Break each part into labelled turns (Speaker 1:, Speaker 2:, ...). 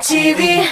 Speaker 1: TV.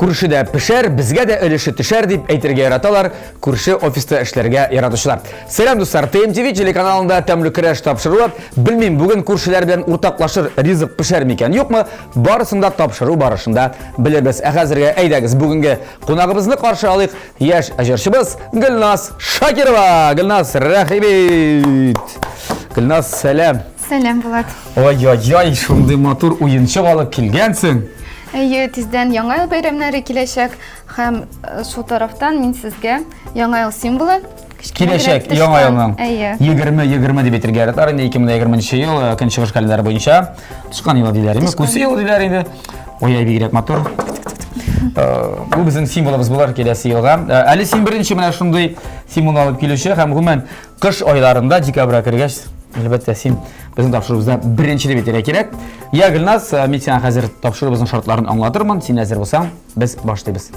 Speaker 2: Күршедә пешәр, безгә дә өлеше төшәр дип әйтергә яраталар күрше офиста эшләргә яратучылар. Сәлам дуслар, ТМТВ телеканалында тәмле көрәш тапшыруы. Белмим, бүген күршеләр белән уртаклашыр ризык пешәр микән, юкмы? Барысын да тапшыру барышында белербез. Ә хәзергә әйдәгез, бүгенге кунагыбызны каршы алыйк. Яшь җырчыбыз Гөлназ Шакирова. Гөлназ, рәхим ит. Гөлназ, сәлам.
Speaker 3: Сәлам, Булат.
Speaker 2: Ой-ой-ой, шундый матур уенчык алып килгәнсең.
Speaker 3: Әйе, тиздән Яңа ел бәйрәмнәре киләчәк һәм э, шул тарафтан мин сезгә Яңа ел символы кечкенә генә
Speaker 2: Киләчәк Яңа
Speaker 3: тычкан.
Speaker 2: елның
Speaker 3: Әйе.
Speaker 2: 20-20 дип әйтергә яратар инде 2020 ел э, көнчыгыш календаре буенча тычкан елы диләр инде, күсе елы диләр инде. Ой, әй, бигрәк матур. Э, Бу безнең символыбыз булыр киләсе елга. Э, Әле син беренче менә шундый символны алып килүче һәм гомумән Кыш айларында декабрьгә кергәч, әлбәттә, син безнең тапшыруыбызда беренче дип әйтергә кирәк. Я, Гөлназ, э, мин сиңа хәзер тапшыруыбызның шартларын аңлатырмын. Син әзер булсаң, без башлыйбыз.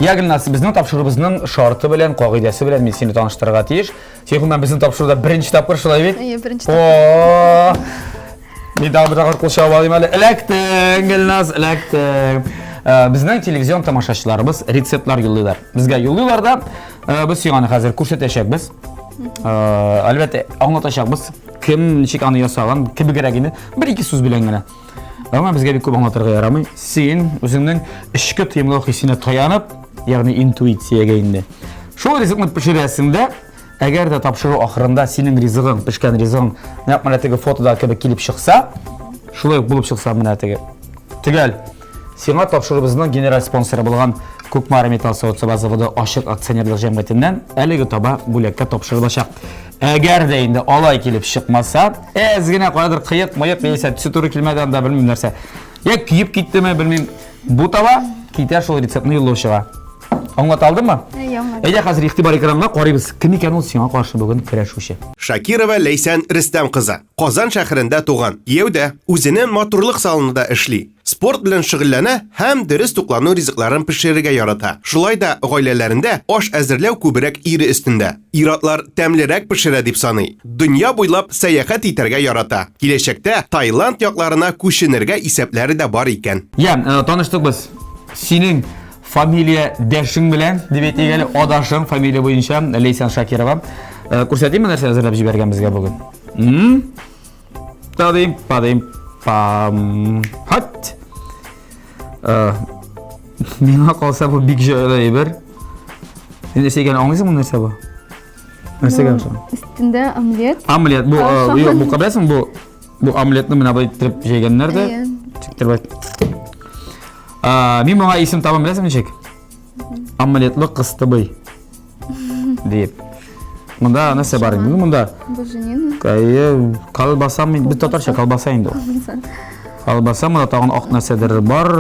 Speaker 2: Я, Гөлназ, безнең тапшыруыбызның шарты белән, кагыйдәсе белән мин сине таныштырырга тиеш. Син гомумән безнең тапшыруда беренче тапкыр шулай бит?
Speaker 3: Әйе, беренче тапкыр.
Speaker 2: Мин тагын бер тапкыр кул чабып алыйм әле. Эләктең, Гөлназ, эләктең. Э, безнең телевизион тамашачыларыбыз рецептлар юллыйлар. Безгә юллыйлар да, э, без сиңа аны хәзер күрсәтәчәкбез. Э, әлбәттә, аңлатачакбыз, кем ничек аны ясаган, кебегрәк инде, бер-ике сүз белән генә. Әмма безгә бик күп аңлатырга ярамый. Син үзеңнең эчке тоемлау хисенә таянып, ягъни интуициягә инде. Шул ризыкны пешерәсең дә, Әгәр дә тапшыру ахырында синең ризыгың, пешкән ризыгың нәкъ менә теге фотода кебек килеп чыкса, шулай ук булып чыкса менә теге. Төгәл. Сиңа тапшыруыбызның генераль спонсоры булган Кукмара металл савыт-саба заводы ачык акционерлык җәмгыятеннән әлеге таба бүләккә тапшырылачак. Әгәр дә инде алай килеп чыкмаса, әз генә каядыр кыек-мыек яисә төсе туры килмәде анда, белмим нәрсә. Я көеп киттеме, белмим. Бу таба китә шул рецептны юллаучыга. Аңлата алдыммы?
Speaker 3: Әйе, аңладым.
Speaker 2: Әйдә хәзер игътибар экранына карыйбыз. Кем икән ул сиңа каршы бүген көрәшүче?
Speaker 4: Шакирова Ләйсән Рөстәм кызы. Казан шәһәрендә туган. Кияүдә. Үзенең матурлык салонында эшли. Спорт белән шөгыльләнә һәм дөрес туклану ризыкларын пешерергә ярата. Шулай да гаиләләрендә аш әзерләү күбрәк ире өстендә. Ир-атлар тәмлерәк пешерә дип саный. Дөнья буйлап сәяхәт итәргә ярата. Киләчәктә Таиланд якларына күченергә исәпләре дә бар икән.
Speaker 2: Я, э, таныштык без. Синең фамилия дәшең белән, дип әйтик әле, адашың фамилия буенча Ләйсән Шакирова. Э, күрсәтимме нәрсә әзерләп җибәргән безгә бүген? М? Тадым, падым, пам. Хат. Э, миңа калса бу бик җайлы әйбер. Син нәрсә икәнен аңлыйсыңмы нәрсә бу? Нәрсәгә охшаган?
Speaker 3: Өстендә омлет.
Speaker 2: Омлет. Бу, э, юк, бу беләсең, бу бу омлетны менә болай иттереп җәйгәннәр дә. Чиктереп. Мин моңа исем табам, беләсең ничек? Омлетлы кыстыбый. Дип. Монда нәрсә бар инде? Монда
Speaker 3: Буженина.
Speaker 2: Әйе, колбаса, без татарча колбаса инде ул. Колбаса, монда тагын ак нәрсәдер бар.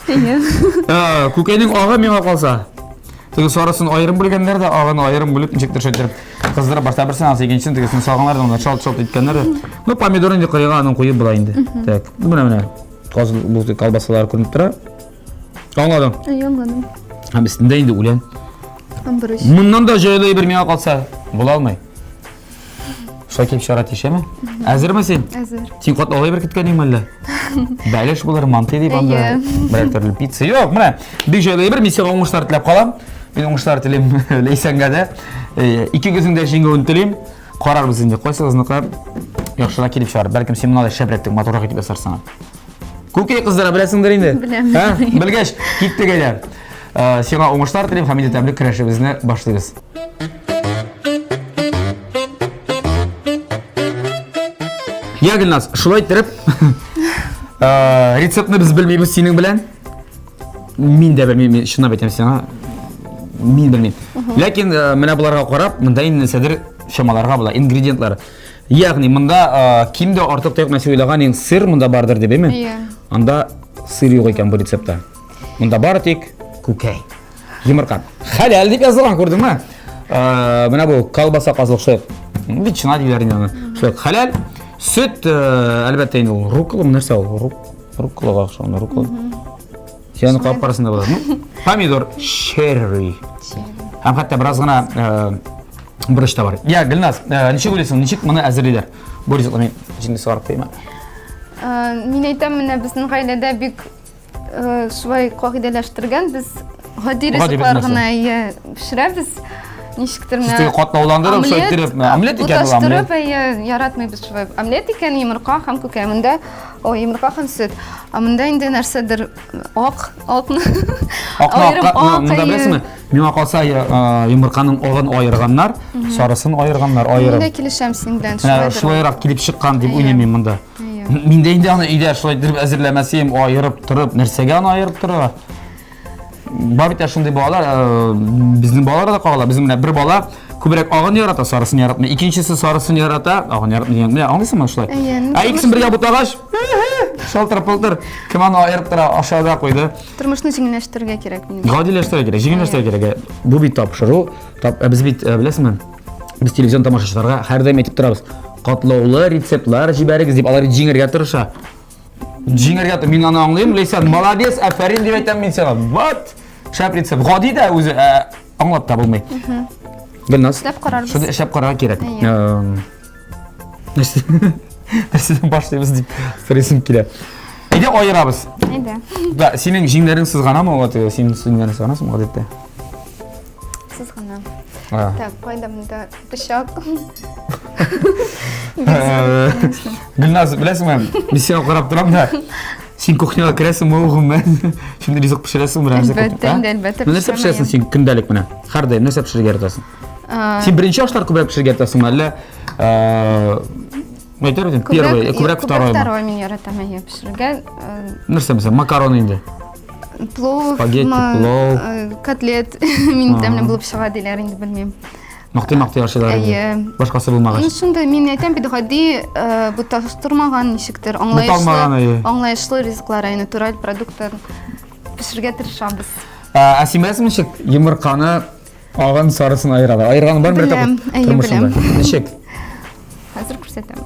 Speaker 3: Әйе.
Speaker 2: Күкәйнең агы миңа калса. Теге сарысын аерым бүлгәннәр дә, агын аерым бүлеп, ничектер шәйттереп кыздырып, башта берсен, ансы икенчесен, тегесен салганнар да, монда шалт-шалт иткәннәр дә. Ну, помидор инде кырыйга аның куеп була инде. Так, ну менә менә. Каз бу колбасалар күренеп тора. Аңладың?
Speaker 3: Әйе, аңладым.
Speaker 2: Һәм өстендә инде үлән.
Speaker 3: Һәм борыч.
Speaker 2: Моннан да җайлы әйбер миңа калса була алмый. Шулай килеп чыгара тишәме? Әзерме син?
Speaker 3: Әзер.
Speaker 2: Син катлаулы бер көткән идең әллә? Бәлеш булыр, манты дип анда. Берәр төрле пицца. Юк, менә бик җайлы әйбер. Мин сиңа уңышлар теләп калам. Мин уңышлар телим Ләйсәнгә дә. Икегезнең дә җиңүен телим. Карарбыз инде, кайсыгызныкы яхшырак килеп чыгар. Бәлкем син моны да шәбрәк, матуррак итеп ясарсың. Күкәй кыздыра беләсеңдер инде.
Speaker 3: Беләм.
Speaker 2: Белгәч, киттек әйдә. Сиңа уңышлар телим һәм инде тәмле көрәшебезне башлыйбыз. Я, Гөлназ, шулай иттереп, э, рецептны без белмибез синең белән. Мин дә белмим, мин чынлап әйтәм сиңа. Мин белмим. Ләкин э, менә боларга карап, монда инде нәрсәдер чамаларга була, ингредиентлар. Ягъни монда э, кимдә артык та юк нәрсә уйлаган, иң сыр монда бардыр дип, әйме?
Speaker 3: Иә.
Speaker 2: Анда сыр юк икән бу рецептта. Монда бары тик күкәй. Йомырка. Хәләл дип язылган, күрдеңме? Менә бу колбаса казылык шулай. Ветчина диләр инде аны. Шулай хәләл. Сөт, әлбәттә инде ул рукола, нәрсә ул? Руколага охшаган, рукола. Син аны кабып карасаң да була. Ну, помидор черри. Һәм хәтта бераз гына борыч та бар. Я, Гөлназ, ничек уйлыйсың, ничек моны әзерлиләр? Бу ризыкны мин җиңел сыгарып куйыйм.
Speaker 3: Мин әйтәм, менә безнең гаиләдә бик шулай кагыйдәләштергән, без гади ризыклар гына пешерәбез. Ничектер менә.
Speaker 2: Сез катлауландырып, шулай иттереп, омлет икән ул омлет.
Speaker 3: Буташтырып, яратмыйбыз шулай. Омлет икән, йомырка һәм күкәй. Монда ой, йомырка һәм сөт. Ә монда инде нәрсәдер ак, акны.
Speaker 2: Акны, акка, монда беләсеңме? Миңа калса, йомырканың агын аерганнар, сарысын аерганнар, аерып.
Speaker 3: Мин дә килешәм синең белән.
Speaker 2: Шулайрак килеп чыккан дип уйлыйм мин монда. Мин дә инде аны өйдә шулай итеп әзерләмәсем, аерып торып, нәрсәгә аны аерып торырга? Бар бит шундый балалар, безнең балалар да кагыла. Безнең менә бер бала күбрәк агын ярата, сарысын яратмый. Икенчесе сарысын ярата, агын яратмый дигән. Менә аңлыйсыңмы шулай? Ә икесен бергә бутагач, шалтыр-пылтыр, кем аны аерып тора, ашады куйды.
Speaker 3: Тормышны җиңелләштерергә кирәк минемчә.
Speaker 2: Гадиләштерергә кирәк, җиңелләштерергә кирәк. Бу бит тапшыру. Без бит, беләсеңме, без телевизион тамашачыларга һәрдаим әйтеп торабыз. Катлаулы рецептлар җибәрегез дип, алар бит җиңергә тырыша. Җиңергә тырыша. Мин аны аңлыйм, Ләйсән, молодец, афәрин дип әйтәм мин сиңа. Вот! Шәп рецепт. Гади дә үзе, аңлап та булмый. Гөлназ.
Speaker 3: Эшләп карарбыз.
Speaker 2: Шуны эшләп карарга кирәк. Нәрсәдән башлыйбыз дип сорыйсым килә. Әйдә аерабыз.
Speaker 3: Әйдә.
Speaker 2: Да, синең җиңнәрең сызганамы ул? Син җиңнәрең сызганасыңмы гадәттә?
Speaker 3: Сызганам. Так, кайда монда пычак?
Speaker 2: Гөлназ, беләсеңме, мин сиңа карап торам да, син кухняга керәсеңме ул гомумән? Шундый ризык пешерәсеңме берәр нәрсә?
Speaker 3: Әлбәттә, инде, әлбәттә.
Speaker 2: Нәрсә пешерәсең син көндәлек менә? Һәрдаим нәрсә пешерергә яратасың? Син беренче ашлар күбрәк пешерергә яратасыңмы, әллә Әйтер идем, первый, күбрәк второй.
Speaker 3: Күбрәк второй мин яратам әйе пешерергә.
Speaker 2: Нәрсә мәсәлән, макарон инде.
Speaker 3: Плов,
Speaker 2: спагетти, плов,
Speaker 3: котлет мин тәмле булып чыга диләр инде, белмим.
Speaker 2: Мактый-мактый ашыйлар инде.
Speaker 3: Әйе.
Speaker 2: Башкасы булмагач.
Speaker 3: Ну, шунда мин әйтәм бит, гади буташтырмаган ничектер, аңлаешлы, аңлаешлы ризыклар, әй, натураль продуктлар пешерергә тырышабыз.
Speaker 2: Ә син беләсеңме ничек йомырканы агын сарысын аералар? Аерган бармы бер тапкыр тормышыңда? Ничек?
Speaker 3: Хәзер күрсәтәм.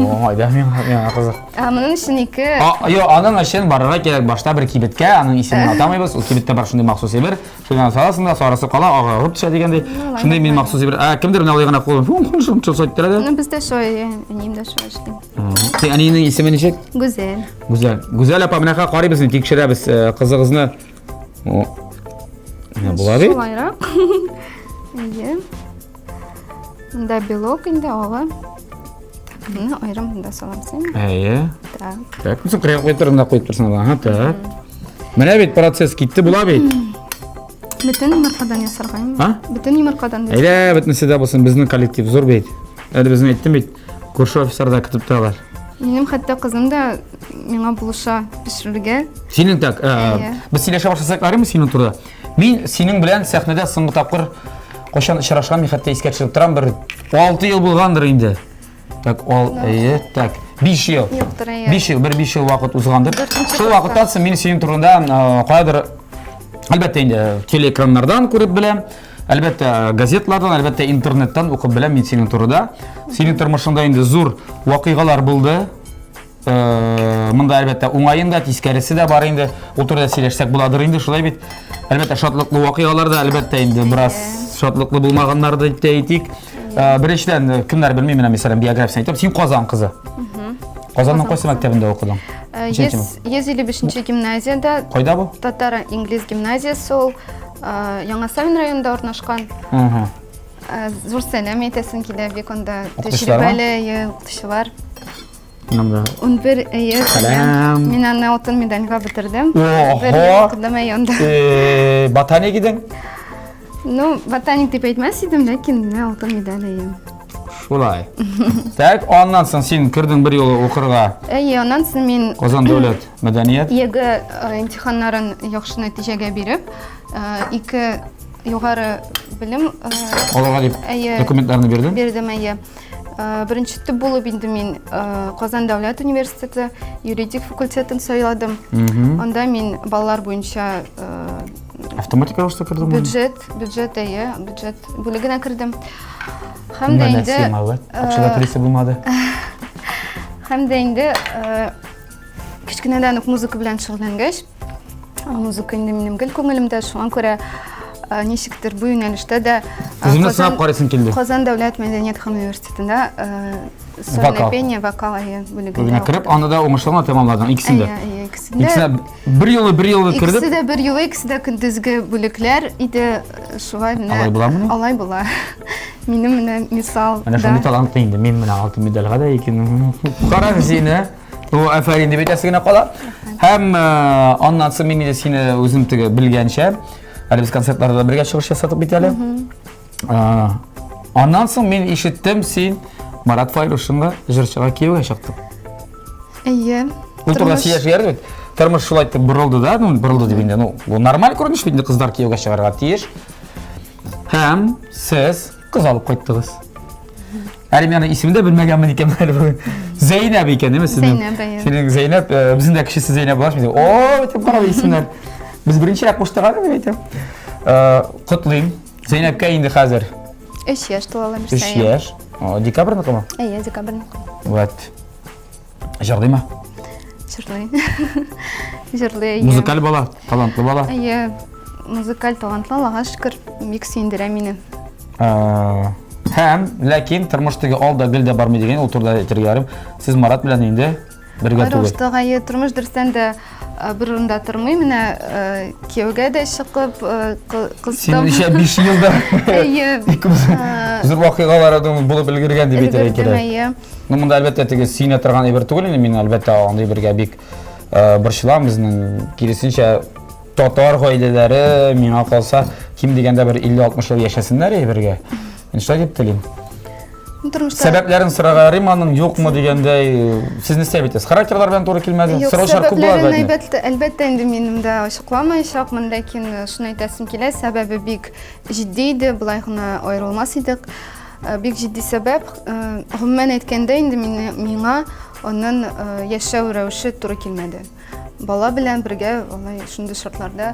Speaker 2: О, айда миңа миңа кызык.
Speaker 3: Ә, моның өчен ике
Speaker 2: А, йо, аның өчен барырга кирәк башта бер кибеткә, аның исемен атамыйбыз. Ул кибеттә бар шундый махсус әйбер. Шуннан саласың да, сарысы кала, агы агып төшә дигәндәй. Шундый мин махсус әйбер. Ә, кемдер менә алай гына кулын фун фун шун шул иттерә дә.
Speaker 3: Ну, бездә шулай, әнием дә шулай эшли.
Speaker 2: Син әниеңнең исеме ничек?
Speaker 3: Гүзәл.
Speaker 2: Гүзәл. Гүзәл апа, менә карыйбыз инде, тикшерәбез кызыгызны. О. Менә була бит.
Speaker 3: Шулайрак. Әйе. Монда белок инде алы. Так, моны аерым монда салабыз.
Speaker 2: Әйе.
Speaker 3: Так.
Speaker 2: Так, ну кырык куеп тор, монда куеп торсың ага, так. Менә бит процесс китте, була бит.
Speaker 3: Бөтен йомыркадан ясарга инде.
Speaker 2: А?
Speaker 3: Бөтен йомыркадан.
Speaker 2: Әйдә, бөтенесе дә булсын, безнең коллектив зур бит. Әле безне әйттем бит, күрше офисларда көтеп торалар.
Speaker 3: Минем хәтта кызым да миңа булыша пешерергә.
Speaker 2: Синең так, без сөйләшә башласак ярыймы синең турыда? Мин синең белән сәхнәдә соңгы тапкыр кайчан очрашкан, мин хәтта искә төшереп торам, бер 6 ел булгандыр инде. Так, ал, әйе, так, 5 ел.
Speaker 3: Юктыр, әйе.
Speaker 2: 5 ел, бер 5 ел вакыт узгандыр.
Speaker 3: Дүртенче
Speaker 2: Шул
Speaker 3: класста.
Speaker 2: вакыттан соң мин синең турында каядыр, әлбәттә инде, телеэкраннардан күреп беләм, әлбәттә, газетлардан, әлбәттә, интернеттан укып беләм мин синең турыда. Синең тормышыңда инде зур вакыйгалар булды. Монда әлбәттә уңаен да, тискәресе дә бар инде. Ул турыда сөйләшсәк буладыр инде, шулай бит. Әлбәттә, шатлыклы вакыйгалар да, әлбәттә инде бераз шатлыклы булмаганнар да дип тә әйтик. Беренчедән, кемнәр белми, менә мәсәлән, биографиясен әйтәм. Син Казан кызы. Казанның кайсы мәктәбендә укыдың?
Speaker 3: 155 гимназиядә.
Speaker 2: Кайда бу?
Speaker 3: Татар-инглиз гимназиясе ул. Яңа Савин районында урнашкан. Зур сәлам әйтәсем килә, бик анда тәҗрибәле укытучылар.
Speaker 2: Монда.
Speaker 3: 11 әйе.
Speaker 2: Сәлам.
Speaker 3: Мин аны алтын медальгә бетердем.
Speaker 2: Ого!
Speaker 3: Бер ел укыдым әйе анда.
Speaker 2: Ботаник идең?
Speaker 3: Ну, ботаник дип әйтмәс идем, ләкин менә алтын медаль әйе.
Speaker 2: Шулай. Так, аннан соң син кердең бер юлы укырга.
Speaker 3: Әйе, аннан соң мин
Speaker 2: Казан дәүләт мәдәният.
Speaker 3: ЕГЭ имтиханнарын яхшы нәтиҗәгә биреп, ике югары белем
Speaker 2: алырга дип документларны бирдең?
Speaker 3: Бирдем, әйе. Беренче төп булып инде мин Казан дәүләт университеты юридик факультетын сайладым. Анда мин балалар буенча
Speaker 2: Автоматик рәвештә кердең?
Speaker 3: Бюджет, бюджет әйе, бюджет бүлегенә кердем. Һәм дә инде
Speaker 2: Акча да түлисе булмады.
Speaker 3: Һәм дә инде кечкенәдән үк музыка белән шөгыльләнгәч, музыка инде минем гел күңелемдә, шуңа күрә ничектер бу юнәлештә дә
Speaker 2: Үзеңне сынап карыйсың килде.
Speaker 3: Казан дәүләт мәдәният һәм университетында сольное пение, вокал әйе
Speaker 2: бүлегендә. Бүлегенә кереп, анда да уңышлы гына тәмамладың икесен дә.
Speaker 3: Әйе, әйе, икесен дә. Икесенә
Speaker 2: бер юлы бер юлы кердек.
Speaker 3: Икесе дә бер юлы, икесе дә көндезге бүлекләр иде. Шулай менә.
Speaker 2: Алай буламыни?
Speaker 3: Алай була. Минем менә мисал.
Speaker 2: Менә шундый талантлы инде. Мин менә алтын медальгә дә икән. Карагыз сине. Бу афәрин дип әйтәсе генә кала. Һәм э, аннан соң мин инде сине үзем теге белгәнчә, әле без концертларда бергә чыгыш ясадык бит әле. Э, аннан соң мин ишеттем, син Марат Файрушинга җырчыга кияүгә чыктың.
Speaker 3: Әйе.
Speaker 2: Ул турыда сөйләшеп бит. Тормыш шулай итеп борылды да, ну, борылды дип инде, ну, бу нормаль күренеш бит инде, кызлар кияүгә чыгарга тиеш. Һәм сез кыз алып кайттыгыз. Әле мин аның исемен дә белмәгәнмен икән әле бүген. Зәйнәб икән, әйме сезнең?
Speaker 3: Зәйнәб, әйе.
Speaker 2: Синең Зәйнәб, э, безнең дә кечесе Зәйнәб булгач, мин о, дип карап исемнәр. Без беренчерәк куштык әле, мин әйтәм. Э, котлыйм. Зәйнәбкә инде хәзер
Speaker 3: 3 яшь тула
Speaker 2: 3 яшь. Декабрьныкымы?
Speaker 3: Әйе, декабрьныкы.
Speaker 2: Вот. Җырлыймы?
Speaker 3: Җырлый. Җырлый, әйе.
Speaker 2: Музыкаль бала, талантлы бала.
Speaker 3: Әйе, музыкаль талантлы, Аллага шөкер, бик сөендерә мине.
Speaker 2: Һәм, ләкин тормыш теге ал да гел дә бармый дигән, ул турыда әйтергә ярым. Сез Марат белән инде бергә түгел.
Speaker 3: Аерылыштык, әйе, тормыш дөрестән дә бер урында тормый. Менә кияүгә дә чыгып, кыздым.
Speaker 2: Син ничә 5 елда?
Speaker 3: Әйе.
Speaker 2: Зур вакыйгалар булып өлгергән дип әйтергә кирәк.
Speaker 3: Әйе.
Speaker 2: Ну, монда әлбәттә теге сөенә торган әйбер түгел инде, мин әлбәттә андый бергә бик э, борчылам. Безнең киресенчә татар гаиләләре миңа калса ким дигәндә бер 50-60 ел яшәсеннәр әй бергә. Мин шулай дип телим.
Speaker 3: Тормышта
Speaker 2: Сәбәпләрен сорарга ярыймы аның, юкмы дигәндәй, сез нәрсә әйтәсез? Характерлар белән туры килмәде.
Speaker 3: Юк,
Speaker 2: Сораучылар күп була
Speaker 3: сәбәпләрен
Speaker 2: әлбәттә.
Speaker 3: әлбәттә, әлбәттә инде минем дә ачыкламаячакмын, ләкин шуны әйтәсем килә, сәбәбе бик җитди иде, болай гына аерылмас идек. Э, бик җитди сәбәп. Э, гомумән әйткәндә инде мине, миңа аның э, яшәү рәвеше туры килмәде. Бала белән бергә алай шундый шартларда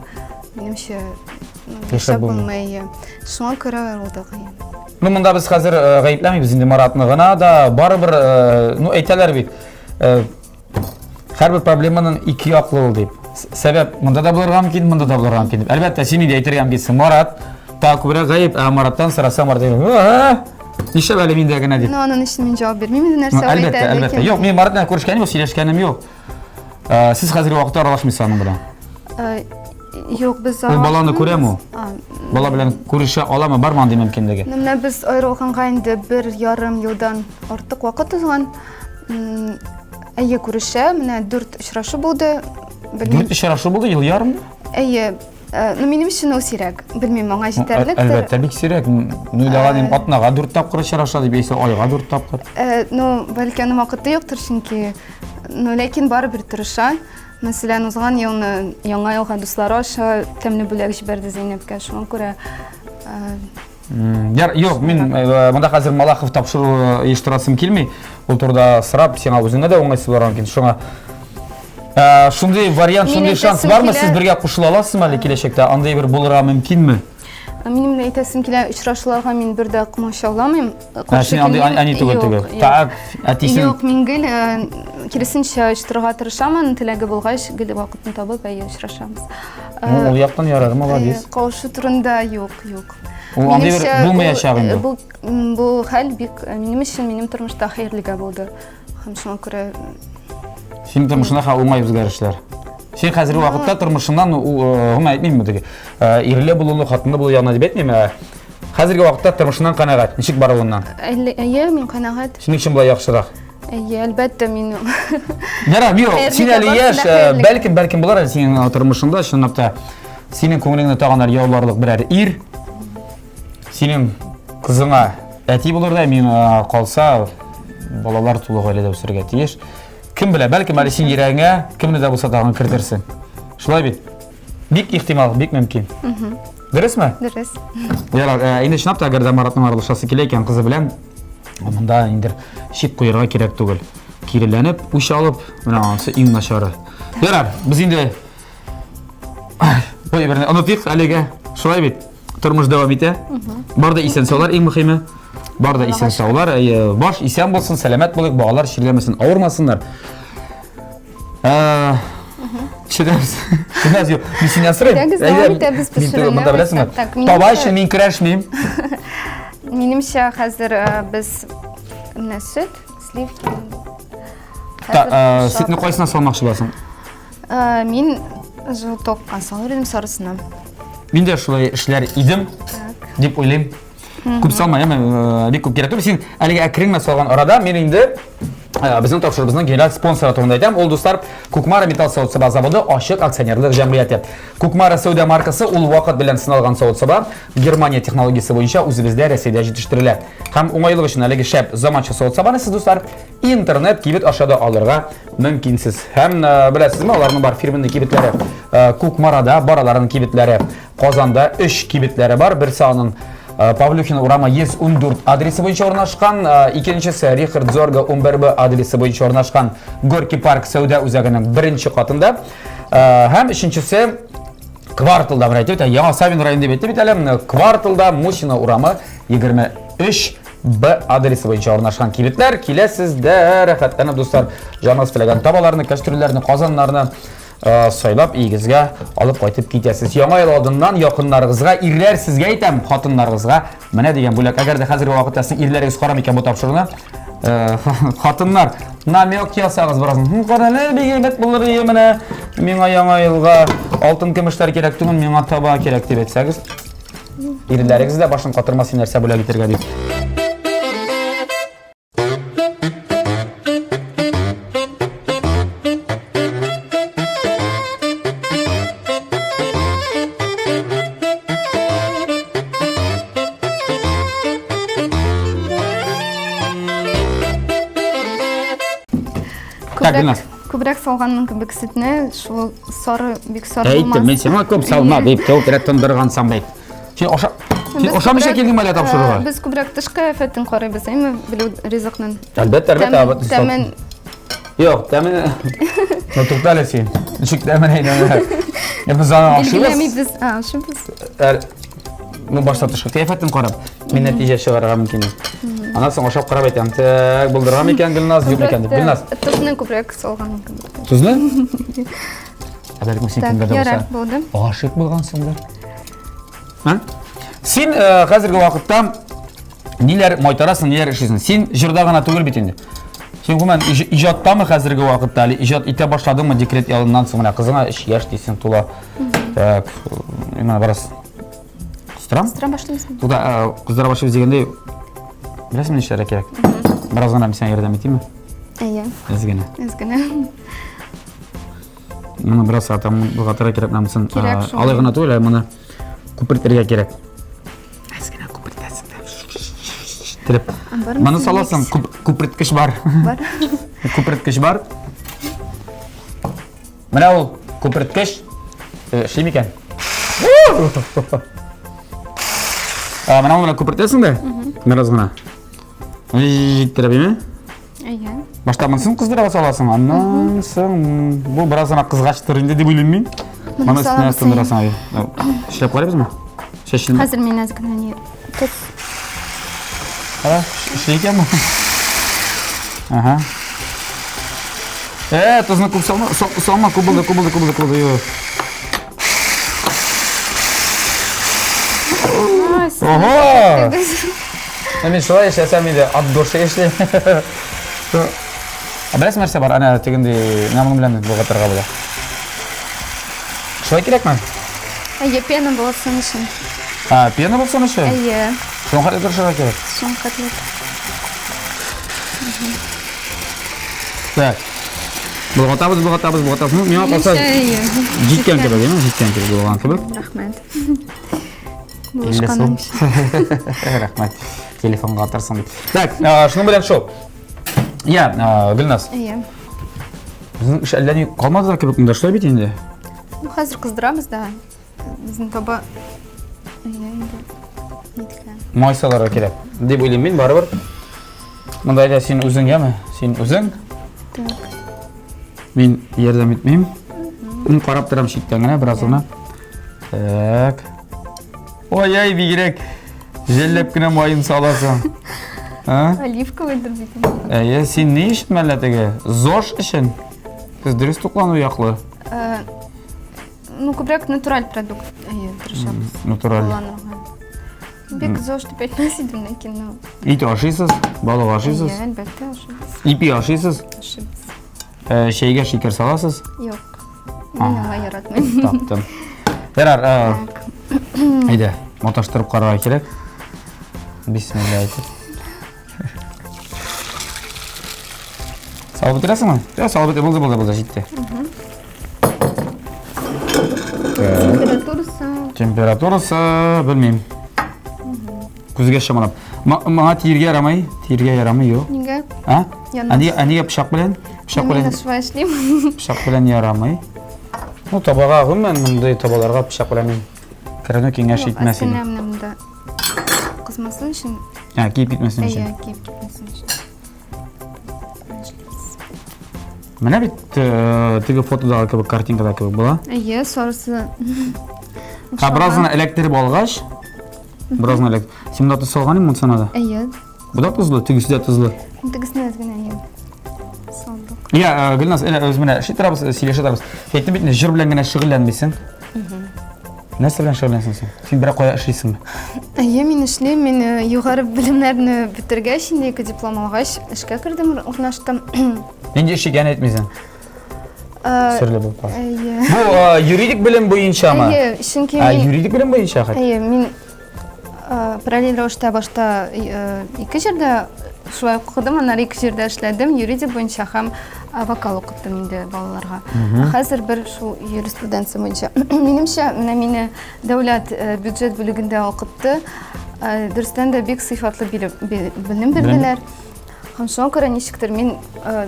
Speaker 3: минемчә яшәп булмый. Шуңа күрә аерылдык.
Speaker 2: Ну, монда без хәзер гаепләмибез инде Маратны гына да, барыбер, ну, әйтәләр бит, Һәрбер проблеманың ике яклы ул дип. Сәбәп монда да булырга мөмкин, монда да булырга мөмкин дип. Әлбәттә, син инде әйтергә мөмкинсең. Марат та күбрәк гаеп, ә Мараттан сораса, Марат әйтә, нишләп әле миндә генә дип.
Speaker 3: Ну, аның өчен мин җавап бирмим инде нәрсә ул
Speaker 2: әйтә. Әлбәттә, әлбәттә. Юк, мин Марат белән күрешкәнем юк, сөйләшкәнем юк. Сез хәзерге вакытта аралашмыйсыз аның белән.
Speaker 3: Юк, без
Speaker 2: Ул баланы күрәме ул? Бала белән күрешә аламы, бармы андый мөмкинлеге?
Speaker 3: Менә без аерылганга инде 1,5 елдан артык вакыт узган. Әйе, күрешә. Менә дүрт очрашу булды.
Speaker 2: Дүрт очрашу булды, ел ярымда?
Speaker 3: Әйе. Э, ну, минем өчен ул сирәк. Белмим, аңа җитәрлектер.
Speaker 2: Әлбәттә, бик сирәк. Ну, уйлаган идем, атнага дүрт тапкыр очраша дип, яисә айга дүрт тапкыр.
Speaker 3: Э, ну, бәлки аның вакыты юктыр, чөнки ну, ләкин барыбер тырыша. Мәсәлән, узган елны Яңа елга дуслары аша тәмле бүләк җибәрде Зәйнәпкә. Шуңа күрә э,
Speaker 2: Яр, юк, мин э, монда хәзер Малахов тапшыру оештырасым килми. Ул турыда сорап, сиңа үзеңә дә уңайсыз булыр мөмкин. Шуңа э, шундый вариант, шундый шанс бармы? Сез бергә кушыла аласызмы әле киләчәктә? Андый бер булырга мөмкинме?
Speaker 3: Минем дә әйтәсем килә, очрашуларга мин бер дә комачауламыйм.
Speaker 2: Ә син андый әни түгел түгел. Так, әтисен.
Speaker 3: Юк, мин гел э, киресенчә оештырырга тырышам, аның теләге булгач, гел вакытны табып, әйе, очрашабыз.
Speaker 2: Ну, ул яктан ярар, молодец.
Speaker 3: Кавышу турында юк, юк.
Speaker 2: Ул андый бер булмаячак инде.
Speaker 3: Бу бу хәл бик минем өчен, минем тормышта хәерлегә булды. Һәм шуңа күрә
Speaker 2: Синең тормышыңда ха уңай үзгәрешләр. Син хәзерге вакытта тормышыңнан гомумән әйтмим теге ирле булуны, хатынлы булу ягына дип әйтмим, ә хәзерге вакытта тормышыңнан канәгать, ничек баруыннан?
Speaker 3: Әйе, мин канәгать.
Speaker 2: Синең өчен болай яхшырак.
Speaker 3: Әйе, әлбәттә, мин.
Speaker 2: Ярар, юк, син әле яшь, бәлкем, бәлкем булар әле синең тормышыңда, чынлап та синең күңелеңне тагын әле яуларлык берәр ир. Синең кызыңа әти булырдай, миңа калса, балалар тулы гаиләдә үсәргә тиеш. Кем белә, бәлкем әле син йөрәгеңә кемне дә булса тагын кертерсең. Шулай бит? Бик ихтимал, бик мөмкин. Дөресме?
Speaker 3: Дөрес.
Speaker 2: Ярар, э, инде чынлап та әгәр дә Маратның аралашасы килә икән кызы белән, монда инде чик куярга кирәк түгел. Киреләнеп, үч алып, менә анысы иң начары. Ярар, без инде. Ой, берне онытыйк әлегә. Шулай бит. Тормыш дәвам итә. Бар да исән саулар иң мөһиме. Бар да исән саулар. Баш исән булсын, сәламәт булыйк, балалар чирләмәсен, авырмасыннар. Төшерәбез. Төшерәбез юк. Мин синнән сорыйм.
Speaker 3: Әйдәгез, дәвам итәбез
Speaker 2: Мин
Speaker 3: пешерүне.
Speaker 2: монда беләсеңме?
Speaker 3: Так,
Speaker 2: Таба өчен мин көрәшмим.
Speaker 3: Минемчә, хәзер без менә сөт, сливки.
Speaker 2: Та, сөтне кайсына салмакчы буласың?
Speaker 3: Мин желтокка салыр идем, сарысына.
Speaker 2: Мин дә шулай эшләр идем дип уйлыйм. Күп салма, яме, бик күп кирәк түгел. Син әлеге әкрен генә салган арада мин инде безнең тапшыруыбызның генераль спонсоры турында әйтәм. Ул, дуслар, Кукмара металл савыт-саба заводы ачык акционерлык җәмгыяте. Кукмара сәүдә маркасы ул вакыт белән сыналган савыт-саба Германия технологиясе буенча үзебездә Рәсәйдә җитештерелә. Һәм уңайлык өчен әлеге шәп заманча савыт-сабаны сез, дуслар, интернет кибет аша да алырга мөмкинсез. Һәм беләсезме, аларның бар фирменный кибетләре Кукмарада, бар аларның кибетләре Казанда өч кибетләре бар. Берсе аның э, Павлюхин урамы 114 адресы буенча урнашкан, э, икенчесе Рихард Зорга 11Б адресы буенча урнашкан Горький парк сәүдә үзәгенең беренче катында. Э, һәм өченчесе Кварталда, менә әйтеп Яңа Савин районы дип әйтте бит әле, Кварталда Мусина урамы 23 Б адресы буенча урнашкан кибетләр. Киләсез дә рәхәтләнеп, дуслар, җаныгыз теләгән табаларны, кәстрүлләрне, казаннарны Э, сайлап өегезгә алып кайтып китәсез. Яңа ел алдыннан якыннарыгызга, ирләр сезгә әйтәм, хатыннарыгызга менә дигән бүләк. Әгәр дә хәзерге вакытта сезнең ирләрегез карамый икән бу тапшыруны, э, хатыннар, намек ясагыз бераз. Карале, бик әйбәт булыр иде менә. Миңа яңа елга алтын көмешләр кирәк түгел, миңа таба кирәк дип әйтсәгез, ирләрегез дә башын катырмас нәрсә бүләк итәргә дип.
Speaker 3: Так, Гөлназ. Күбрәк салганмын кебек сөтне, шул сары бик сары
Speaker 2: булмас. Әйттем, мин сиңа күп салма дип, тәү тындыргансың бит. Син аша Син ашамыйча килдеңме әллә тапшыруга?
Speaker 3: Без күбрәк тышкы афәтен карыйбыз, әйме, белү ризыкның.
Speaker 2: Әлбәттә, әлбәттә.
Speaker 3: Тәмен.
Speaker 2: Юк, тәмен. Ну, тукта әле син. Ничек тәмен әйләнә? Без аны ашыйбыз.
Speaker 3: Билгеләмибез, ашыйбыз.
Speaker 2: Ну, башта тышкы кыяфәтен карап, мин нәтиҗә чыгарырга мөмкин. Аннан соң ашап карап әйтәм, так, булдырган микән Гөлназ, юк микән дип. Гөлназ.
Speaker 3: Тозны күбрәк салган.
Speaker 2: Тозны? Ә бәлкем син кемгә дә
Speaker 3: булса. Булды.
Speaker 2: Гашыйк булгансыңдыр. А? Син э, хәзерге вакытта ниләр майтарасың, ниләр эшлисең? Син җырда гына түгел бит инде. Син гомумән иҗаттамы хәзерге вакытта, әле иҗат итә башладыңмы декрет ялыннан соң? Менә кызыңа 3 яшь дисең тула. Так, менә бераз кыздырам.
Speaker 3: Кыздыра башлыйсың.
Speaker 2: Туда э, кыздыра башлыйбыз дигәндәй, беләсеңме нишләргә кирәк? Бераз гына мин сиңа ярдәм итимме?
Speaker 3: Әйе.
Speaker 2: Әз генә.
Speaker 3: Әз генә.
Speaker 2: Моны бераз атам болгатырга кирәк намысын.
Speaker 3: Кирәк шул.
Speaker 2: Алай гына түгел, ә моны күпертергә кирәк. Әз генә күпертәсең дә. Тереп. Моны саласың, күперткеч бар.
Speaker 3: Бар.
Speaker 2: Күперткеч бар. Менә ул күперткеч. Эшли микән? Менә ул менә күпертәсең дә. Бераз гына. Җиттереп, име?
Speaker 3: Әйе.
Speaker 2: Башта монысын кыздыра саласың, аннан соң бу бераз гына кызгачтыр инде дип уйлыйм мин. Моны өстенә тындырасың әйе. Эшләп карыйбызмы? Чәчелме?
Speaker 3: Хәзер мин әз генә не тоз.
Speaker 2: Ха, эшли икән бу. Ага. Э, тозны күп салма, салма, күп булды, күп булды, күп булды, күп булды. Юк. Ого! Ә мин шулай эшләсәм инде, от души эшлим. Ә беләсең нәрсә бар? Әнә тегенди, менә моның белән болгатырга була. Шулай кирәкме?
Speaker 3: Әйе, пена булсын өчен.
Speaker 2: А, пена булсын өчен?
Speaker 3: Әйе.
Speaker 2: Шуңа хәтле тырышырга кирәк.
Speaker 3: Шуңа хәтле.
Speaker 2: Так. Болгатабыз, болгатабыз, болгатабыз. Ну, миңа калса, җиткән кебек, әйме? Җиткән кебек булган кебек.
Speaker 3: Рәхмәт. Булышканың
Speaker 2: өчен. Рәхмәт. Телефонга атарсың дип. Так, шуның белән шул. Я, Гөлназ.
Speaker 3: Әйе.
Speaker 2: Безнең эш әллә ни калмады да кебек монда, шулай бит инде.
Speaker 3: Ну, хәзер кыздырабыз да. Безнең таба әйе инде. Ниткән.
Speaker 2: Май салырга кирәк. Дип уйлыйм мин барыбер. Монда әйдә син үзең яме? Син үзең.
Speaker 3: Так.
Speaker 2: Мин ярдәм итмим. Мин карап торам читтән генә бераз гына. Так. Ой-ай, бигрәк җәлләп кенә маен саласың.
Speaker 3: А? Оливковыйдыр бит.
Speaker 2: Әйе, син ни өчен мәллә теге? ЗОЖ өчен? Сез дөрес туклану яклы.
Speaker 3: Э, ну, күбрәк натураль продукт. Әйе, тырышабыз.
Speaker 2: Натураль.
Speaker 3: Кулланырга. Бик ЗОЖ дип әйтмәс идем, ләкин ну.
Speaker 2: Ит ашыйсыз, балык ашыйсыз?
Speaker 3: Әйе, әлбәттә ашыйбыз.
Speaker 2: Ипи ашыйсыз?
Speaker 3: Ашыйбыз.
Speaker 2: Э, чәйгә шикәр саласыз?
Speaker 3: Юк. Мин алай яратмыйм.
Speaker 2: Таптым. Ярар, э, әйдә, маташтырып карарга кирәк. Бисмилла әйтеп. Салып бетерәсеңме? Я, салып бетер, булды, булды, булды, җитте.
Speaker 3: Температурасы.
Speaker 2: Температурасы, белмим. Күзгә чамалап. Моңа тиергә ярамый, тиергә ярамый, юк.
Speaker 3: Нигә?
Speaker 2: А? Ә нигә пычак белән? Пычак белән.
Speaker 3: Мин шулай эшлим.
Speaker 2: Пычак белән ярамый. Ну, табага гомумән мондый табаларга пычак белән мин керүне киңәш итмәс идем.
Speaker 3: Менә монда кызмасын өчен.
Speaker 2: Ә, киеп китмәсен өчен.
Speaker 3: Әйе, киеп китмәсен өчен.
Speaker 2: Менә бит э, теге фотодагы кебек, картинкадагы кебек була.
Speaker 3: Әйе, сарысы.
Speaker 2: Һә, бераз гына эләктереп алгач, бераз гына эләк. Син монда тоз салган идең монысына да?
Speaker 3: Әйе.
Speaker 2: Бу да тозлы, тегесе дә тозлы.
Speaker 3: Тегесенә әз генә әйе. Салдык.
Speaker 2: Я, э, Гөлназ, әнә без менә эшли торабыз, э, сөйләшә торабыз. Әйттем бит, җыр белән генә шөгыльләнмисең. Нәрсә белән шөгыльләнәсең син? Син берәр кая эшлисеңме?
Speaker 3: Әйе, мин эшлим. Мин э, югары белемнәрне бетергәч, инде ике диплом алгач, эшкә кердем, урнаштым.
Speaker 2: Нинди эш икәнен әйтмисең.
Speaker 3: Э,
Speaker 2: Серле булып кала.
Speaker 3: Әйе.
Speaker 2: Бу э, юридик белем буенчамы?
Speaker 3: Әйе, чөнки
Speaker 2: Ә,
Speaker 3: мин
Speaker 2: юридик белем буенча хәт.
Speaker 3: Әйе, мин э, параллель рәвештә башта э, ике җирдә шулай укыдым, аннары ике җирдә эшләдем, юридик буенча һәм э, вокал укыттым инде балаларга. Хәзер бер шул юриспруденция буенча. Минемчә, менә мине дәүләт э, бюджет бүлегендә укытты. Э, Дөрестән дә бик сыйфатлы белем бирделәр. Һәм шуңа күрә ничектер мин э,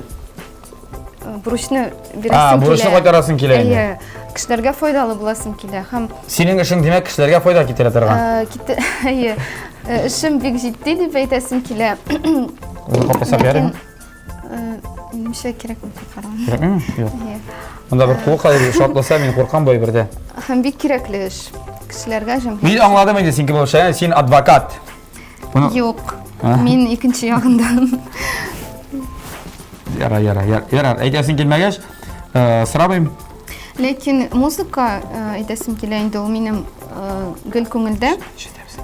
Speaker 3: бурычны бирәсем
Speaker 2: килә. Бурычны кайтарасың килә инде.
Speaker 3: Әйе, кешеләргә файдалы буласым килә һәм
Speaker 2: Синең эшең, димәк, кешеләргә файда китерә торган.
Speaker 3: Ките, әйе. Эшем бик җитди дип әйтәсем килә.
Speaker 2: Үзең капласак ярыймы?
Speaker 3: Минемчә кирәкми капларга.
Speaker 2: Кирәкмиме? Юк. Монда бер кул хәзер шартласа, мин куркам бу әйбердә.
Speaker 3: Һәм бик кирәкле эш. Кешеләргә җәмгыять.
Speaker 2: Мин аңладым инде син кем булып, син адвокат.
Speaker 3: Буны... Юк. Мин икенче ягындан.
Speaker 2: Ярар, ярар, ярар, ярар. Әйтәсең килмәгәч, э, сорамыйм.
Speaker 3: Ләкин музыка э, әйтәсем килә инде ул минем э, гел күңелдә.
Speaker 2: Ишетәбез.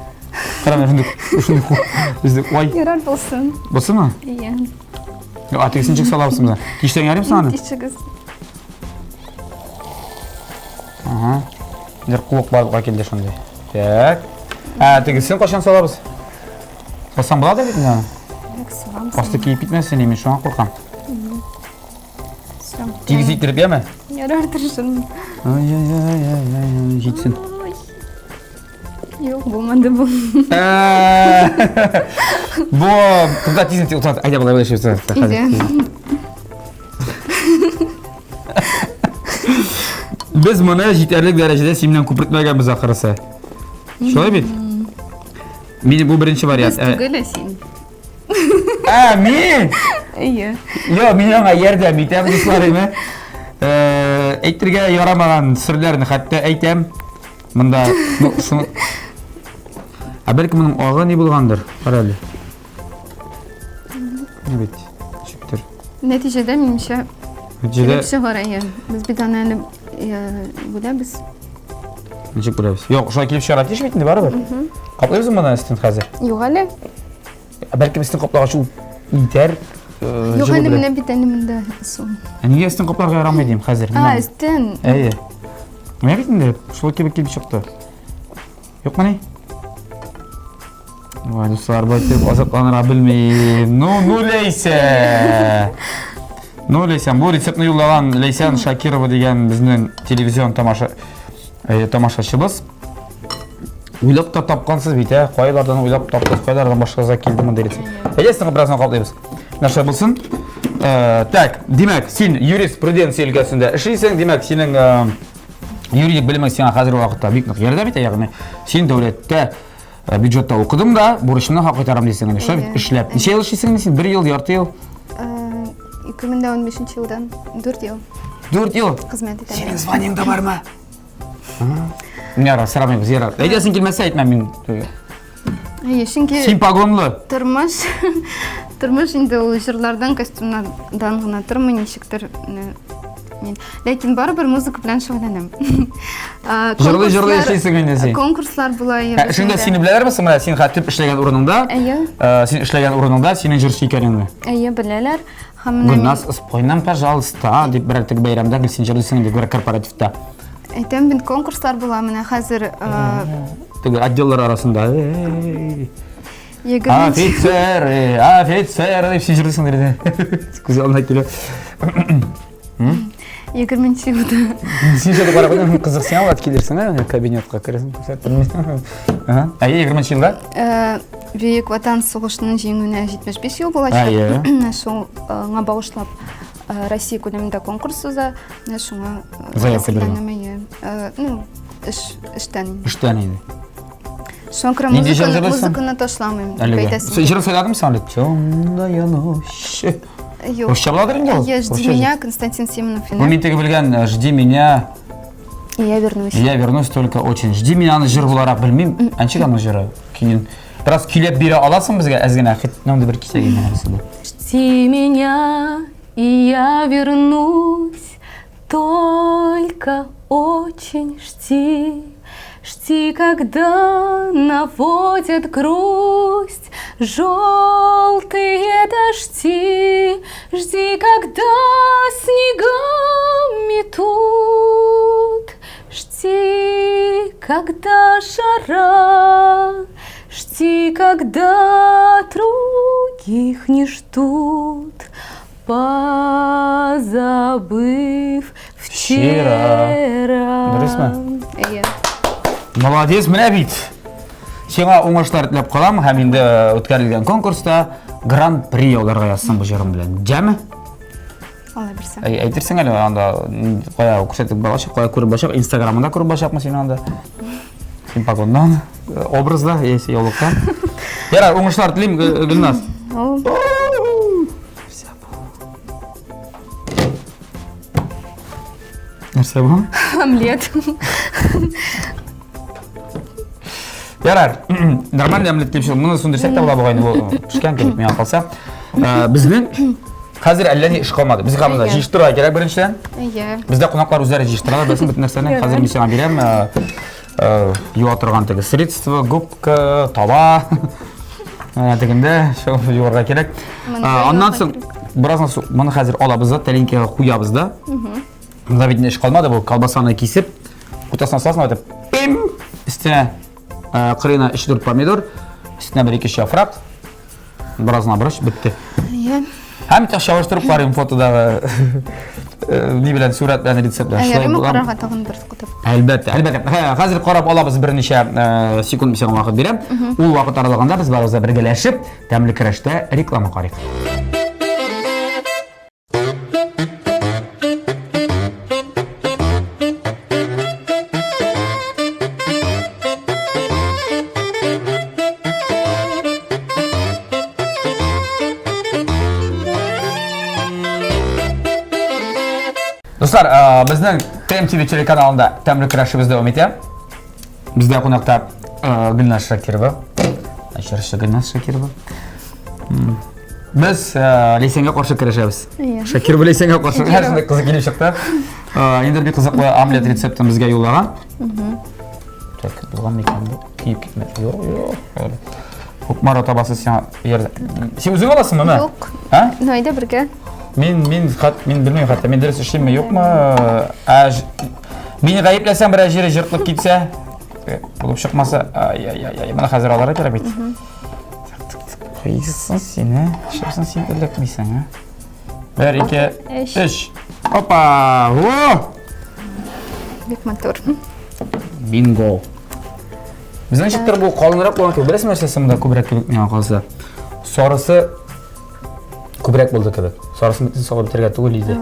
Speaker 2: Кара, менә шундый, шундый ку. Бездә ой.
Speaker 3: Ярар булсын.
Speaker 2: Булсынмы?
Speaker 3: Иә.
Speaker 2: Юк, а тегесен ничек салабыз менә? Киштән ярыйм соң аны?
Speaker 3: Кичегез.
Speaker 2: Ага. Бер куык барлыкка килде шундый. Так. Ә, тегесен кайчан салабыз? Салсаң була да бит инде аны.
Speaker 3: Так, салам.
Speaker 2: Асты киеп китмәсен, мин шуңа куркам. Тигез иттереп яме?
Speaker 3: Ярар, тырышырмын.
Speaker 2: Ай-яй-яй-яй-яй, җитсен.
Speaker 3: Юк, булмады бу.
Speaker 2: Бу, тукта, тиз, тиз, әйдә, болай, болай,
Speaker 3: Әйдә.
Speaker 2: Без моны җитәрлек дәрәҗәдә син белән күпертмәгәнбез ахрысы. Шулай бит? Мин бу беренче вариант.
Speaker 3: Без түгел, ә син.
Speaker 2: Ә, мин?
Speaker 3: Әйе.
Speaker 2: Йо, мин аңа ярдәм итәм, дуслар, әйме? Э, әйтергә ярамаган серләрне хәтта әйтәм. Монда, ну, шуны... Ә бәлки моның агы ни булгандыр? Кара әле. Менә бит, ничектер.
Speaker 3: Нәтиҗәдә, минемчә,
Speaker 2: Нәтиҗәдә
Speaker 3: килеп чыгар, әйе. Без бит аны әле э, бүләбез.
Speaker 2: Ничек бүләбез? Юк, шулай килеп чыгарга тиеш бит инде барыбер. Каплыйбыз моны өстен хәзер.
Speaker 3: Юк әле.
Speaker 2: Ә бәлкем өстен каплагач ул итәр. Э,
Speaker 3: Юк әле менә бит әле монда су.
Speaker 2: Ә нигә өстен капларга ярамый дим хәзер?
Speaker 3: А, өстен.
Speaker 2: Әйе. Менә бит инде шулай кебек килеп чыкты. Юкмыни? Ой, дуслар, бу итеп азапланырга белмим. Ну, ну, Ләйсә! Ну, Ләйсән, бу рецептны юллаган Ләйсән Шакирова дигән безнең телевизион тамаша э, тамашачыбыз. Уйлап та тапкансыз бит, ә? Кайлардан уйлап таптыгыз, кайлардан башыгызга килде мондый рецепт. Әйдә, соңгы бераздан каплыйбыз. Нәрсә булсын? Э, так, димәк, син юриспруденция өлкәсендә эшлисең, димәк, синең э, юридик белемең сиңа хәзерге вакытта бик нык ярдәм итә, ягъни син дәүләттә Э, бюджетта укыдым да, бурычымны хак кайтарам дисең инде. Шулай бит эшләп. Ничә ел эшлисең инде син? Бер ел, ярты ел?
Speaker 3: 2015 э, елдан 4 ел.
Speaker 2: 4 ел?
Speaker 3: Хезмәт итәм.
Speaker 2: Синең званиең дә бармы? Ярар, сорамыйбыз, ярар. Әйтәсең килмәсә, әйтмә мин.
Speaker 3: Әйе, чөнки
Speaker 2: Син погонлы.
Speaker 3: Тормыш, тормыш инде ул җырлардан, костюмнардан гына тормый, ничектер мин. Ләкин барыбер музыка белән шөгыльләнәм.
Speaker 2: Җырлый җырлый эшлисең инде син.
Speaker 3: Конкурслар була.
Speaker 2: Эшеңдә сине беләләрме соң менә син хәтта төп эшләгән урыныңда?
Speaker 3: Әйе.
Speaker 2: Син эшләгән урыныңда синең җырчы икәнеңне.
Speaker 3: Әйе, беләләр.
Speaker 2: Һәм менә Гөлназ, спой нам, пожалуйста, дип берәр теге бәйрәмдә гел син җырлыйсың инде, берәр корпоративта.
Speaker 3: Әйтәм бит, конкурслар була, менә хәзер
Speaker 2: Теге отделлар арасында. Офицеры, офицеры дип син җырлыйсың инде. Күз алдына килә.
Speaker 3: Егерменче елда.
Speaker 2: Син шулай карап куйдың, кызык сиңа алат килерсең, ә, кабинетка керәсең, күрсәт белмисең. Ага. Әйе, егерменче елда?
Speaker 3: Бөек Ватан сугышының җиңүенә 75 ел булачак.
Speaker 2: Әйе.
Speaker 3: Шул аңа багышлап Россия күләмендә конкурс уза. Менә шуңа
Speaker 2: заявка биргән.
Speaker 3: Әйе. Ну, эш эштән.
Speaker 2: Эштән инде.
Speaker 3: Шуңа күрә музыканы, музыканы ташламыйм.
Speaker 2: Әлегә. Җыр сайладыңмы соң әле? Темная ночь.
Speaker 3: Юк.
Speaker 2: Русча буладыр инде ул?
Speaker 3: Иә, жди меня, Константин Симонов.
Speaker 2: Бу мин теге белгән э, Жди меня.
Speaker 3: И я вернусь.
Speaker 2: Я вернусь только очень. Жди меня аны җыр буларак белмим. Әнчек аның җыры. Көен. Бераз көйләп бирә аласың безгә әз генә. Хит мондый бер кисәк инде нәрсә бу.
Speaker 1: Жди меня, и я вернусь. Только очень жди, жди, когда наводят грусть желтые дожди, жди, когда снега метут, жди, когда жара, жди, когда других не ждут позабыв вчера.
Speaker 2: Дөресме?
Speaker 3: Әйе.
Speaker 2: Молодец, менә бит. Сиңа уңышлар теләп калам һәм инде үткәрелгән конкурста гран-при яуларга язсын бу җырың белән. Җәме?
Speaker 3: Алла бирсә.
Speaker 2: Әй, әйтерсең әле анда кая күрсәтеп булачак, кая күреп булачак, Инстаграмында күреп булачакмы син анда? Син погоннан, образда, яисә яулыктан. Ярар, уңышлар телим, Гөлназ. Нәрсә бу?
Speaker 3: Омлет.
Speaker 2: Ярар, нормальный омлет дип моны сүндерсәк тә була бугай инде бу пешкән кебек миңа калса. Э, безнең хәзер әллә ни эш калмады. Безгә монда җыештырырга кирәк беренчедән.
Speaker 3: Әйе.
Speaker 2: Бездә кунаклар үзләре җыештыралар, беләсең бөтен нәрсәне. Хәзер мин сиңа бирәм. Э, э, юа торган теге средство, губка, таба. Менә тегендә шул юарга кирәк. Аннан соң бераздан соң моны хәзер алабыз да, тәлинкәгә куябыз да. Монда бит эш калмады, бу колбасаны кисеп, уртасына саласың, итеп, пим, өстенә кырыена 3-4 помидор, өстенә бер ике яфрак, беразына борыч, бетте.
Speaker 3: Иә.
Speaker 2: Һәм чагыштырып карыйм фотодагы ни белән сурәт белән рецепт белән.
Speaker 3: Шулай була. Тагын бер котып.
Speaker 2: Әлбәттә, әлбәттә. Хәзер карап алабыз берничә секунд сиңа вакыт бирәм. Ул вакыт аралыгында без барыбыз да бергәләшеп тәмле көрәштә реклама карыйк. Дуслар, э, безнең ТМТВ телеканалында тәмле көрәшебез дәвам итә. Бездә кунакта э, Гөлназ Шакирова. Җырчы Гөлназ Шакирова. Без э, Ләйсәнгә каршы көрәшәбез. Шакирова Ләйсәнгә каршы. Һәр шундый кызык килеп чыкты. Инде бик кызыклы омлет рецептын безгә юллаган. Так, булган микән бу? Киеп китмәде. Юк, юк. Кукмара табасы сиңа ярдәм. Син үзең аласыңмы, мә?
Speaker 3: Юк.
Speaker 2: А?
Speaker 3: Ну, әйдә бергә.
Speaker 2: Мин, мин, хат, мин белмим хәтта, мин дөрес эшлимме, юкмы? Ә, мине гаепләсәң, берәр җире җыртылып китсә, э, булып чыкмаса, ай-яй-яй, моны хәзер алырга кирәк бит. Кыйсың син, ә? Нишләпсең син эләкмисең, ә? Бер, ике, өч. Опа! О!
Speaker 3: Бик матур.
Speaker 2: Бинго. Безнең ничектер бу калынрак булган кебек. Беләсеңме нәрсәсе монда күбрәк кебек миңа калса? Сарысы күбрәк булды кебек. Сарысын бөтен салып бетерергә түгел иде.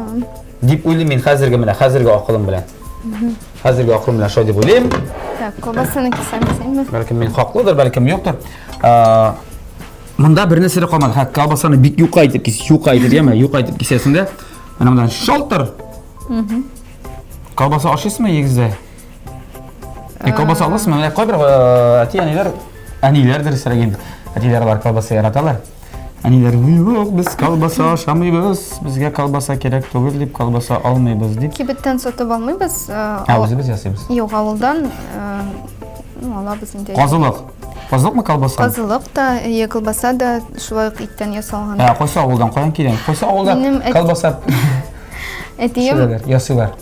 Speaker 2: Дип уйлыйм мин хәзерге менә, хәзерге акылым белән. Хәзерге акылым белән шулай дип уйлыйм.
Speaker 3: Так, колбасаны кисәм дисеңме?
Speaker 2: Бәлкем мин хаклыдыр, бәлкем юктыр. Монда бер нәрсә дә калмады. Ха, колбасаны бик юка итеп кис, юка итеп, яме, юка итеп кисәсең дә. Менә мондан шалтыр. Колбаса ашыйсыңмы егездә? Ә колбаса аласызмы? Менә кайбер әти-әниләр, әниләр дөресрәк инде. Әтиләр алар колбаса яраталар. Әниләр, юк, без колбаса ашамыйбыз, безгә колбаса кирәк түгел дип, колбаса алмыйбыз дип.
Speaker 3: Кибеттән сатып алмыйбыз.
Speaker 2: Ә, үзебез ясыйбыз.
Speaker 3: Юк, авылдан ну, алабыз инде.
Speaker 2: Казылык. Казылыкмы колбаса?
Speaker 3: Казылык та, әйе, колбаса да шулай ук иттән ясалган.
Speaker 2: Ә, кайсы авылдан, каян килгән? Кайсы авылда колбаса
Speaker 3: Әтием
Speaker 2: ясыйлар?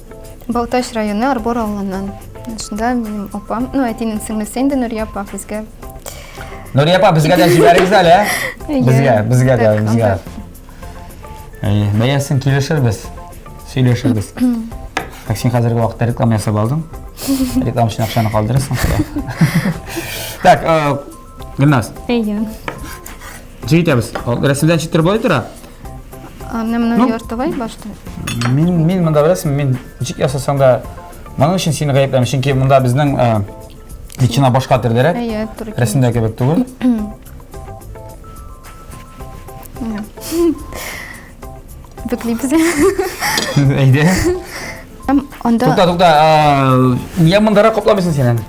Speaker 3: Балтач районы Арбор авылыннан. Шунда минем апам, ну, әтинең сеңлесе инде Нурия апа безгә.
Speaker 2: Нурия апа, безгә дә җибәрегез әле, ә? Безгә, безгә дә, безгә. Әйе, бәясен килешербез. Сөйләшербез. Так, син хәзерге вакытта реклама ясап алдың. Реклама өчен акчаны калдырырсың. Так, э, Гөлназ.
Speaker 3: Әйе.
Speaker 2: Ничек итәбез? Рәсемдән читтер болай тора.
Speaker 3: Менә моны ну, яртылай башта.
Speaker 2: Мин мин монда беләсең, мин ничек ясасаң да моның өчен сине гаепләмим, чөнки монда безнең ветчина башка төрлерәк.
Speaker 3: Әйе, туры.
Speaker 2: Рәсемдә кебек түгел.
Speaker 3: Бөклибез.
Speaker 2: Әйдә.
Speaker 3: Анда
Speaker 2: Тукта, тукта, нигә мондарак капламыйсың син аны?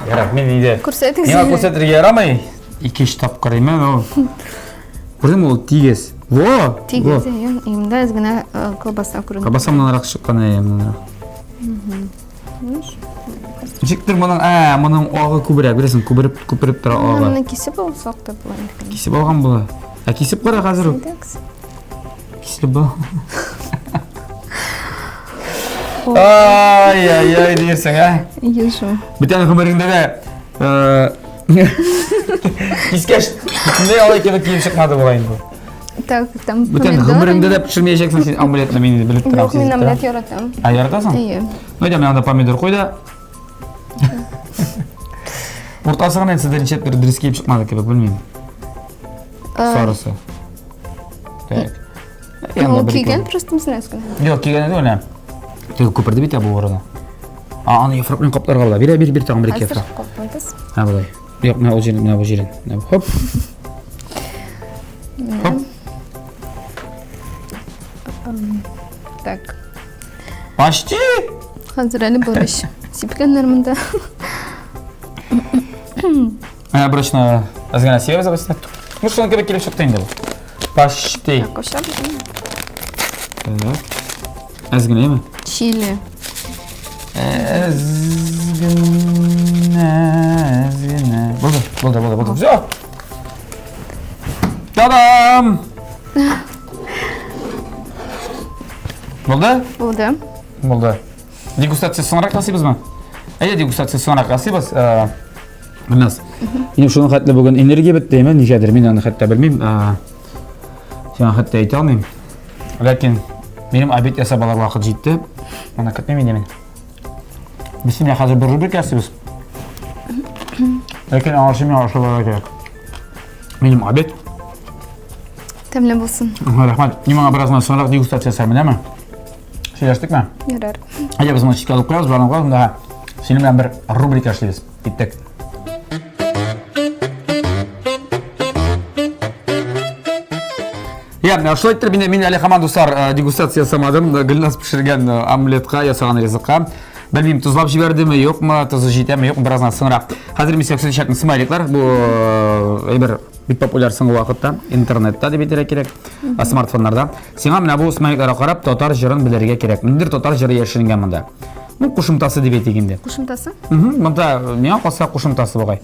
Speaker 2: Ярар, мин инде.
Speaker 3: Күрсәтегез.
Speaker 2: Миңа күрсәтергә ярамый. Ике-өч тапкыр име, ну. Күрдеңме, ул тигез. Во!
Speaker 3: Тигез, әйе. Монда әз генә колбаса күренә.
Speaker 2: Колбаса моннанрак чыккан, әйе, моннанрак. Ничектер моның, ә, моның агы күбрәк, беләсең, күбереп, күпереп тора агы.
Speaker 3: Моны кисеп алсак та була инде.
Speaker 2: Кисеп алган була. Ә кисеп кара хәзер үк. Кисеп була. Ай-яй-яй диерсең, ә?
Speaker 3: Әйе шул.
Speaker 2: Бүтән гомереңдә дә кискәч, бөтенләй алай кебек киеп чыкмады бугай инде.
Speaker 3: Так, там
Speaker 2: Бүтән гомереңдә дә пешермәячәксең син омлетны, мин белеп торам.
Speaker 3: Юк, мин омлет яратам.
Speaker 2: А яратасың?
Speaker 3: Әйе.
Speaker 2: Ну, әйдә, менә анда помидор куй да. Уртасы гына инде ничек бер дөрес киеп чыкмады кебек, белмим. Сарысы. Так.
Speaker 3: Ул кигән просто мисенәс кенә.
Speaker 2: Юк, кигән иде менә. Теге күперде бит бу урыны. А, аны яфрак белән капларга була. Бир, бир, бир тагын бер ике яфрак.
Speaker 3: Каплыйбыз.
Speaker 2: Һә, болай. Юк, менә ул җирен, менә бу җирен. Менә хоп. Хоп.
Speaker 3: Так.
Speaker 2: Почти.
Speaker 3: Хәзер әле борыч. Сипкәннәр монда.
Speaker 2: Менә борычны әз генә сибәбез абысына. Ну, шуның кебек килеп чыкты инде бу. Почти.
Speaker 3: Кушабыз.
Speaker 2: Так. Әз генә
Speaker 3: Чили.
Speaker 2: Әз генә, әз генә. Булды, булды, булды, булды. Все. Та-дам! Булды?
Speaker 3: Булды.
Speaker 2: Булды. Дегустация соңрак ясыйбызмы? Әйдә, дегустация соңрак ясыйбыз. Гөлназ, минем шуның хәтле бүген энергия бетте, әйме, нигәдер, мин аны хәтта белмим. Сиңа хәтта әйтә алмыйм. Ләкин минем обед ясап алыр вакыт җитте. Моны көтмим инде мин. Без синең хәзер бер рубрика ясыйбыз. Ләкин аңарчы миңа ашап кирәк. Минем обед.
Speaker 3: Тәмле булсын.
Speaker 2: Рәхмәт. Мин моңа бераз гына соңрак дегустация ясармын, әме? Сөйләштекме?
Speaker 3: Ярар.
Speaker 2: Әйдә без моны читкә алып куябыз, барып куябыз, да. Синең белән бер рубрика эшлибез. Киттек. Я, менә шулай итеп мин, мин әле һаман дуслар э, дегустация ясамадым. Э, Гөлназ пешергән э, омлетка ясаган ризыкка. Белмим, тозлап җибәрдеме, юкмы, тозы җитәме, юкмы, бераздан соңрак. Хәзер мин сәксән смайликлар. Бу әйбер бик популяр соңгы вакытта интернетта дип әйтергә кирәк, смартфоннарда. Сиңа менә бу смайликларга карап татар җырын белергә кирәк. Ниндидер татар җыры яшеренгән монда. Ну, кушымтасы дип әйтик инде.
Speaker 3: Кушымтасы?
Speaker 2: Монда миңа калса кушымтасы бугай.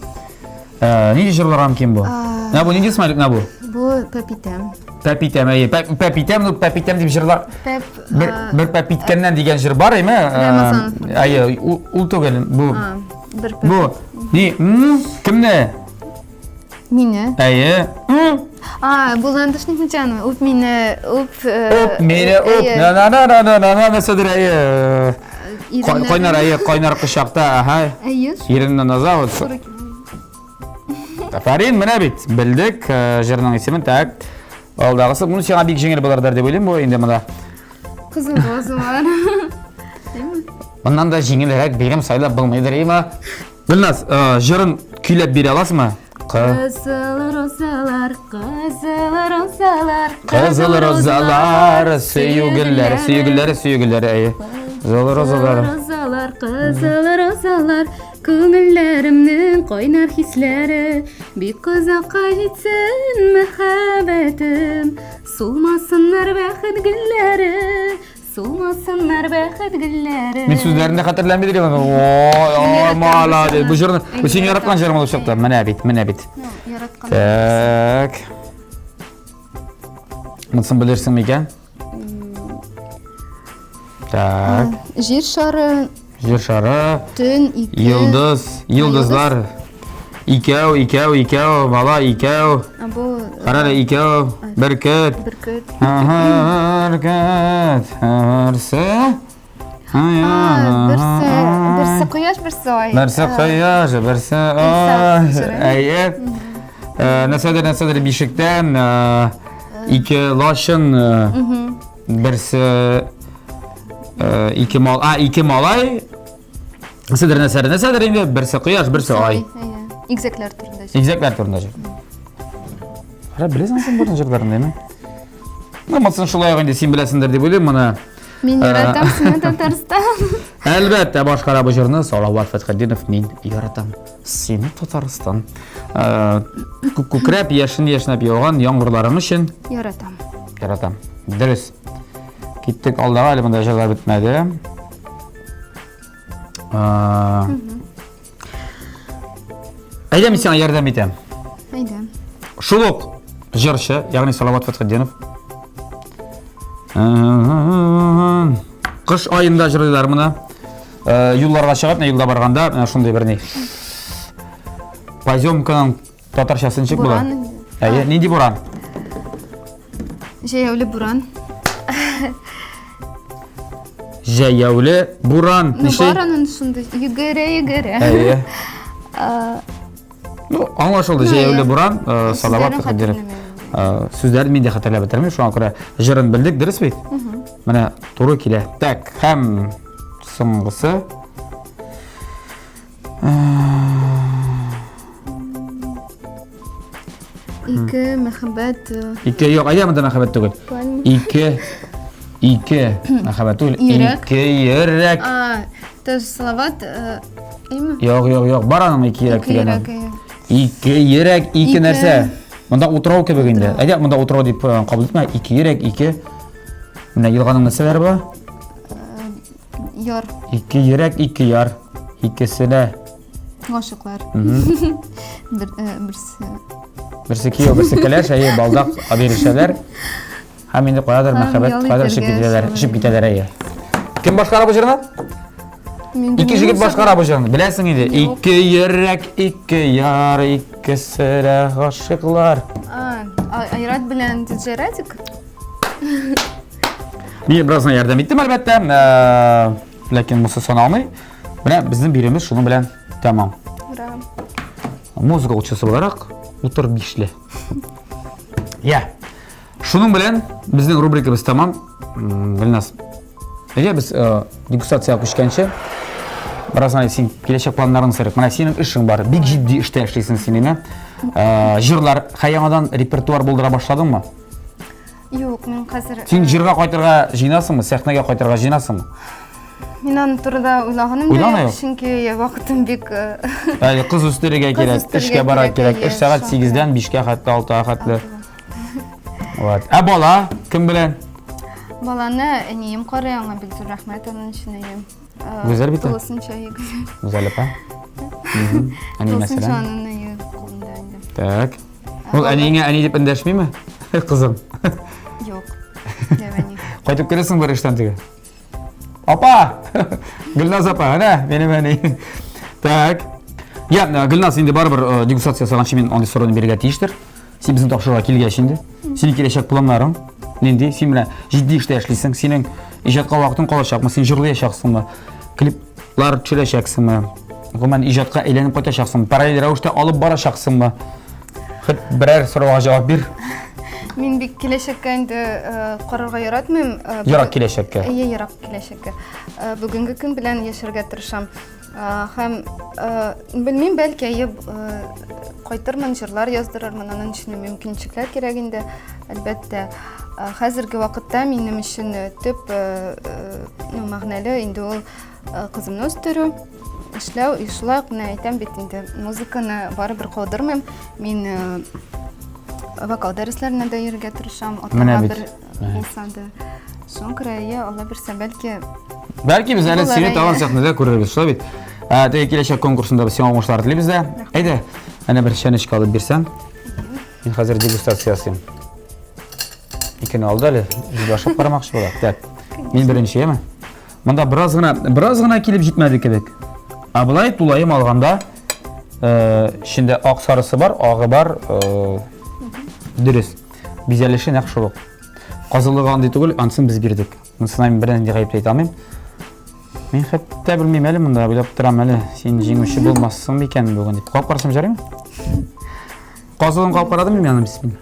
Speaker 2: Э, нинди җырлар мөмкин бу? Менә бу нинди смайлик менә бу?
Speaker 3: Бу Пәпитәм.
Speaker 2: Пәпитәм, әйе. Пәпитәм, ну пәпитәм дип җырлар.
Speaker 3: Пәп
Speaker 2: бер бер пәпиткәннән дигән җыр бар, әйме? Әйе, ул түгел, бу.
Speaker 3: Бер
Speaker 2: Бу ни? Кемне?
Speaker 3: Мине.
Speaker 2: Әйе.
Speaker 3: А, бу Ландыш Нигъмәтҗанова. Үп мине, үп.
Speaker 2: Үп мине, үп. На на на на на на на нәрсәдер, әйе. Кайнар, әйе, кайнар кочакта, аһа.
Speaker 3: Әйе.
Speaker 2: Иреннән наза вот. Афәрин, менә бит, белдек җырның исемен. Так. Алдагысы, моны сиңа бик җиңел булырдыр дип уйлыйм бу инде монда.
Speaker 3: Кызыл розалар.
Speaker 2: Моннан да җиңелрәк бирем сайлап булмыйдыр, име? Гөлназ, җырын көйләп бирә аласызмы?
Speaker 1: Кызыл розалар, кызыл розалар,
Speaker 2: кызыл розалар, сөю гөлләре, сөю гөлләре, сөю гөлләре, әйе. Кызыл розалар.
Speaker 1: Розалар, кызыл розалар, Күңелләремнең кайнар хисләре Бик озакка җитсен мәхәббәтем Сулмасыннар бәхет гөлләре Сулмасыннар бәхет гөлләре
Speaker 2: Мин сүзләрен дә хәтерләми дигән. Ой, ой, молодец. Бу җырны, бу син яраткан җырың булып чыкты. Менә бит, менә бит.
Speaker 3: Яраткан.
Speaker 2: Так. Монысын белерсең микән? Так.
Speaker 3: Җир шары.
Speaker 2: Җир шары.
Speaker 3: Төн, ике.
Speaker 2: Йолдыз, йолдызлар. Икәү, икәү, икәү, бала, икәү.
Speaker 3: Бу
Speaker 2: Кара әле, икәү, бөркет.
Speaker 3: Бөркет.
Speaker 2: Бөркет. Берсе.
Speaker 3: Берсе, берсе кояш, берсе ай.
Speaker 2: Берсе кояш, берсе ай. Әйе. Нәрсәдер, нәрсәдер бишектән ике лачын, берсе ике мал, а ике малай. Нәрсәдер, нәрсәдер, нәрсәдер инде, берсе кояш, берсе ай.
Speaker 3: Игезәкләр турында.
Speaker 2: Игезәкләр турында җыр. Кара, беләсең син бу җырларны, әйме? Ну, монысын шулай ук инде син беләсеңдер дип уйлыйм моны.
Speaker 3: Мин яратам сине, Татарстан.
Speaker 2: Әлбәттә, башкара бу җырны Салават Фәтхетдинов Мин яратам сине, Татарстан. Күкрәп, яшен яшнәп яуган яңгырларың өчен
Speaker 3: яратам.
Speaker 2: Яратам. Дөрес. Киттек алдага, әле монда җырлар бетмәде. Әйдә, мин сиңа ярдәм итәм.
Speaker 3: Әйдә.
Speaker 2: Шул ук җырчы, ягъни Салават Фәтхетдинов. Кыш аенда җырлыйлар моны. Э, юлларга чыгып, менә юлда барганда, менә шундый бер ни. Поземканың Татарчасы ничек була?
Speaker 3: Буран.
Speaker 2: Әйе, нинди буран?
Speaker 3: Җәяүле буран.
Speaker 2: Җәяүле буран.
Speaker 3: Ну, бар аның шундый. Йөгерә, йөгерә.
Speaker 2: Әйе. Ну, аңлашылды, җәяүле буран, э, Салават
Speaker 3: Фәтхетдинов.
Speaker 2: Э, сүзләрен мин дә хәтерләп бетермим, шуңа күрә җырын белдек, дөрес бит? Менә туры килә. Так, һәм соңгысы.
Speaker 3: Ике мәхәббәт. Э,
Speaker 2: ике юк, әйдә монда мәхәббәт түгел. Ике ике мәхәббәт түгел. Ике йөрәк.
Speaker 3: А, тоже Салават, э,
Speaker 2: әйме? Юк, юк, юк, бар аның ике йөрәк дигәне. Ике йөрәк, ике нәрсә. Монда утрау кебек инде. Әйдә, монда утрау дип э, кабул итмә. Ике йөрәк, ике. Менә елганың нәрсәләре бар?
Speaker 3: Яр.
Speaker 2: Ике йөрәк, ике яр. Икесе дә.
Speaker 3: Гашыклар. Бер, э, берсе.
Speaker 2: Берсе кияү, берсе кәләш, әйе, балдак бирешәләр. Һәм инде каядыр мәхәббәт, каядыр эчеп китәләр, эчеп китәләр, әйе. Кем башкара бу җырны? Ике җегет башкара бу җырны. Беләсең инде. Ике йөрәк, ике яр, икесе дә гашыклар.
Speaker 3: Айрат белән диджей Радик.
Speaker 2: Мин бераз гына ярдәм иттем, әлбәттә, э, ләкин бусы саналмый. Менә безнең биремез шуның белән тәмам.
Speaker 3: Ура.
Speaker 2: Музыка укытучысы буларак утыр бишле. Я. Шуның белән безнең рубрикабыз тәмам. Гөлназ, әйдә без э, дегустациягә күчкәнче, бераз гына син киләчәк планнарың сөрек. Менә синең эшең бар, бик җитди эштә эшлисең син, әйме? Э, җырлар, хә яңадан репертуар булдыра башладыңмы?
Speaker 3: Юк, мин хәзер
Speaker 2: Син җырга кайтырга җыенасыңмы, сәхнәгә кайтырга җыенасыңмы?
Speaker 3: Мин аның турында уйлаганым да юк, чөнки вакытым бик э,
Speaker 2: Әле кыз үстерергә кирәк, эшкә барырга кирәк. Эш сәгать 8-дән 5-кә хәтле, 6-га хәтле. Вот. Ә бала кем белән?
Speaker 3: Баланы әнием карый, аңа бик зур рәхмәт аның өчен әйе.
Speaker 2: Э, Гүзәл бит.
Speaker 3: Тулысынча Гүзәл.
Speaker 2: Гүзәл апа.
Speaker 3: Әни мәсәлән. Тулысынча аның кулында инде.
Speaker 2: Так. Ул әниеңә әни дип эндәшмиме? Кызым.
Speaker 3: Юк. Әни.
Speaker 2: Кайтып керәсең бер эштән теге. Апа! Гөлназ апа, әнә, минем әни. Так. Я, э, Гөлназ, инде барыбер э, дегустация ясаганчы мин андый сорауны бирергә тиештер. Син безнең тапшыруга килгәч инде. Синең киләчәк планнарың нинди? Син менә җитди эштә эшлисең. Синең иҗатка вакытың калачакмы? Син җырлыячаксыңмы? Клиплар төшерәчәксеңме? Гомумән, иҗатка әйләнеп кайтачаксыңмы? Параллель рәвештә алып барачаксыңмы? Хет берәр сорауга җавап бир.
Speaker 3: Мин бик киләчәккә инде э, карарга яратмыйм.
Speaker 2: Э, ерак киләчәккә.
Speaker 3: Әйе, ерак киләчәккә. Э, бүгенге көн белән яшәргә тырышам. Һәм белмим, бәлки әйе кайтырмын, җырлар яздырырмын, аның өчен мөмкинчелекләр кирәк инде, әлбәттә. Хәзерге вакытта минем өчен төп ну, мәгънәле инде ул кызымны үстерү. эшләү. И шулай ук менә әйтәм бит инде, музыканы барыбер калдырмыйм. Мин вокал дәресләренә дә йөрергә тырышам.
Speaker 2: Менә
Speaker 3: Атнага
Speaker 2: бит.
Speaker 3: бер булса да. Шуңа күрә, әйе, Алла бирсә, бәлки
Speaker 2: Бәлки без әле
Speaker 3: Булыр,
Speaker 2: сине тагын
Speaker 3: әйе.
Speaker 2: сәхнәдә күрербез, шулай бит? Ә, теге киләчәк конкурсында без сиңа уңышлар телибез дә. Әйдә, әнә бер чәнечке алып бирсәң. Мин хәзер дегустация ясыйм. Икене алды әле, үзе ашап карамакчы була. Так. Мин беренче, яме? Монда бераз гына, бераз гына килеп җитмәде кебек. Ә болай тулаем алганда, э, эчендә ак сарысы бар, агы бар, э, дөрес. Бизәлеше нәкъ шул ук. Казылыгы андый түгел, анысын без бирдек. Монысына мин бернинди гаеп әйтә алмыйм. Мин хәтта белмим әле монда, уйлап торам әле, син җиңүче булмассың микән бүген дип. Кабып карасам жарыймы? Казылыгын кабып карадым мин аны бисмилла.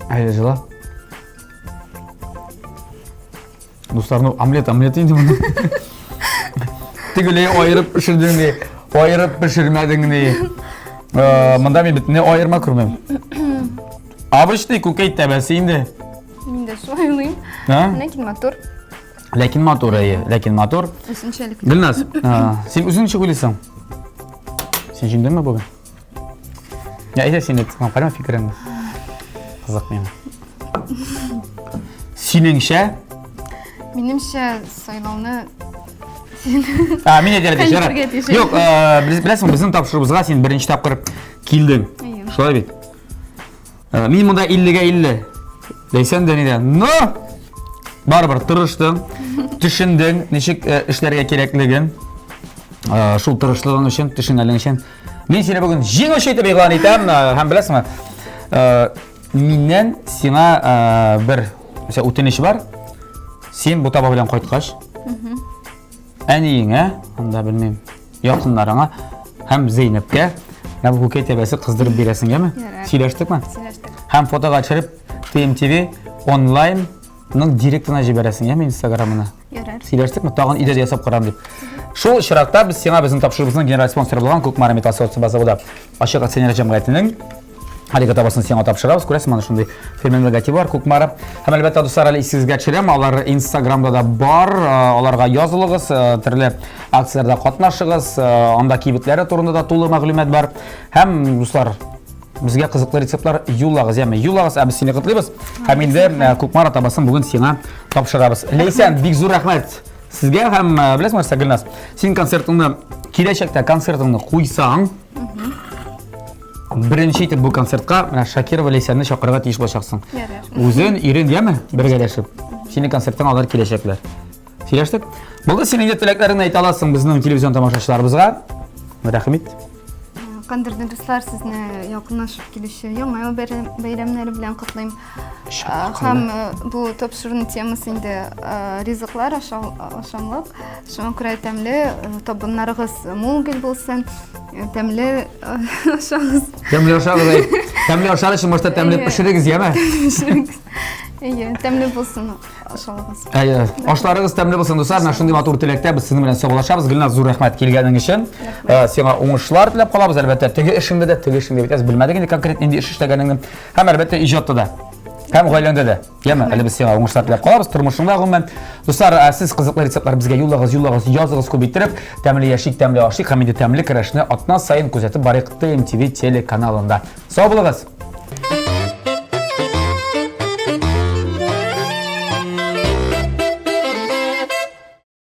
Speaker 2: Әле җыла. Дуслар, ну омлет, омлет инде моны. Тегеләй аерып пешердең ни, аерып пешермәдең ни. Э, монда мин бит не аерма күрмим. Обычный күкәй тәбәсе инде.
Speaker 3: Мин дә шулай уйлыйм. Ләкин матур.
Speaker 2: Ләкин матур, әйе, ләкин матур.
Speaker 3: Үзенчәлекле.
Speaker 2: Гөлназ, син үзең ничек уйлыйсың? Син җиңдеңме бүген? Я, әйдә син әйт, карама фикереңне. Кызык миңа. Синеңчә?
Speaker 3: Минемчә, сайлауны
Speaker 2: син. А, мин әйтергә тиеш, ярар. Юк, беләсең, безнең тапшыруыбызга син беренче тапкыр килдең. Шулай бит? Мин монда 50-гә 50. Ләйсән дә нидә. Но барыбер тырыштың, төшендең, ничек эшләргә кирәклеген. Шул тырышлыгың өчен, төшенгәнлегең өчен мин сине бүген җиңүче итеп игълан итәм. Һәм беләсеңме, миннән сиңа бер үтенеч бар. Син бу таба белән кайткач, әниеңә, анда белмим, якыннарыңа һәм Зәйнәпкә менә бу күкәй тәбәсе кыздырып бирәсең, яме? Сөйләштекме?
Speaker 3: Сөйләштек.
Speaker 2: Һәм фотога төшереп TMTV онлайн ның директына җибәрәсең, яме, Инстаграмына.
Speaker 3: Ярар.
Speaker 2: Сөйләштекме? Тагын өйдә дә ясап карам дип. Шул очракта без сиңа безнең тапшыруыбызның генераль спонсоры булган Кукмара металл савыт-саба заводы ачык акционер җәмгыятенең Әлеге табасын сиңа тапшырабыз. Күрәсең, моны шундый фирменный логотибы бар, Кукмара. Һәм әлбәттә, дуслар, әле исегезгә төшерәм, алар Инстаграмда да бар, аларга язылыгыз, төрле акцияләрдә катнашыгыз, анда кибетләре турында да тулы мәгълүмат бар. Һәм, дуслар, безгә кызыклы рецептлар юллагыз, яме юллагыз, ә без сине котлыйбыз. Һәм инде Кукмара табасын бүген сиңа тапшырабыз. Ләйсән, бик зур рәхмәт сезгә һәм беләсеңме нәрсә, Гөлназ, син концертыңны киләчәктә концертыңны куйсаң, Беренче итеп бу концертка менә Шакирова Ләйсәнне чакырырга тиеш булачаксың. Үзен, ирен, яме, бергәләшеп. Синең концерттан алар киләчәкләр. Сөйләштек? Булды, син инде теләкләреңне әйтә аласың безнең телевизион тамашачыларыбызга. Рәхим ит.
Speaker 3: Кадерле дуслар, сезне якынлашып килүче Яңа ел бәйрәмнәре белән котлыйм. Һәм бу тапшыруның темасы инде ризыклар, ашамлык. Шуңа күрә тәмле табыннарыгыз мул гел булсын. Тәмле ашагыз.
Speaker 2: Тәмле ашагыз, әй. Тәмле ашар өчен башта тәмле пешерегез, яме?
Speaker 3: Пешерегез. Әйе, тәмле булсын ашалыгыз.
Speaker 2: Әйе, ашларыгыз тәмле булсын, дуслар. Менә шундый матур теләктә без сезнең белән саубуллашабыз. Гөлназ, зур рәхмәт килгәнең өчен. Сиңа уңышлар теләп калабыз, әлбәттә. Теге эшеңдә дә, теге эшеңдә бит. Белмәдек инде конкрет нинди эш эшләгәнеңне. Һәм әлбәттә иҗатта да. Һәм гаиләңдә дә. Яме, әле без сиңа уңышлар теләп калабыз, тормышыңда гомумән. Дуслар, ә сез кызыклы рецептлар безгә юллагыз, юллагыз, языгыз күп иттереп. Тәмле яшик, тәмле ашыйк һәм инде тәмле көрәшне атна саен күзәтеп барыйк ТМТВ телеканалында. Сау булыгыз!